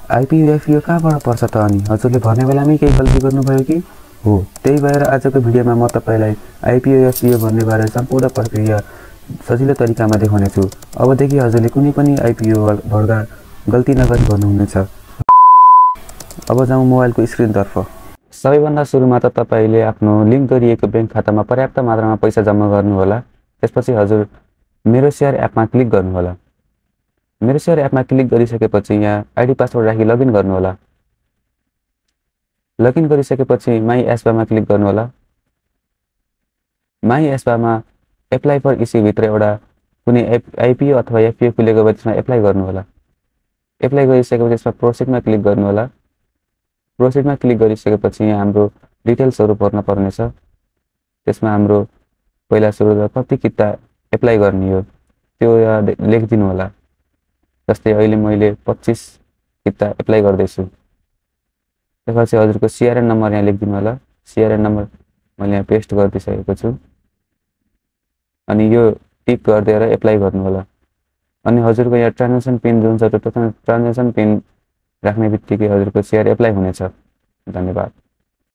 आइपिओएफपिओ कहाँबाट पर्छ त अनि हजुरले भर्ने बेलामै केही गल्ती गर्नुभयो कि हो त्यही भएर आजको भिडियोमा म तपाईलाई आइपिओएफपिओ भन्ने बारे सम्पूर्ण प्रक्रिया सजिलो तरिकामा देखाउनेछु। अबदेखि हजुरले कुनै पनि आइपिओ भर्दा गल्ती नगरी गर्नुहुनेछ। अब जाउँ मोबाइलको स्क्रिनतर्फ। सबैभन्दा सुरुमा त तपाईले आफ्नो लिङ्क गरिएको बैंक खातामा पर्याप्त मात्रामा पैसा जम्मा गर्नुहोला। त्यसपछि हजुर मेरो शेयर एपमा क्लिक गर्नुहोला। मेरो शेयर एपमा क्लिक गरिसकेपछि यहाँ आइडी पासवर्ड राखी लगइन गर्नुहोला। लगइन गरिसकेपछि माई एसबामा क्लिक गर्नुहोला। माई एसबामा एप्लाई फर इस्यु भित्र एउटा कुनै आइपिओ अथवा एफपिओ खुलेको भए त्यसमा एप्लाई गर्नुहोला। एप्लाई गरिसकेपछि त्यसमा प्रोसिडमा क्लिक गर्नुहोला। प्रोसिडमा क्लिक गरिसकेपछि यहाँ हाम्रो डिटेल्सहरू भर्न पर्नेछ। त्यसमा हाम्रो पहिला सुरु कति किता एप्लाई गर्ने हो त्यो लेखिदिनु होला। जस्तै अहिले मैले 25 किता एप्लाई गर्दैछु। त्यसपछि हजुरको सीआरएन नम्बर यहाँ लेखिदिनु होला। सीआरएन नम्बर मैले यहाँ पेस्ट गरिदिसकेको छु। अनि यो टिक गरिदिएर एप्लाई गर्नु होला। अनि हजुरको यहाँ ट्रान्जेक्सन पिन जुन छ त्यो ट्रान्जेक्सन पिन राख्ने बित्तिकै हजुरको शेयर एप्लाई हुनेछ। धन्यवाद।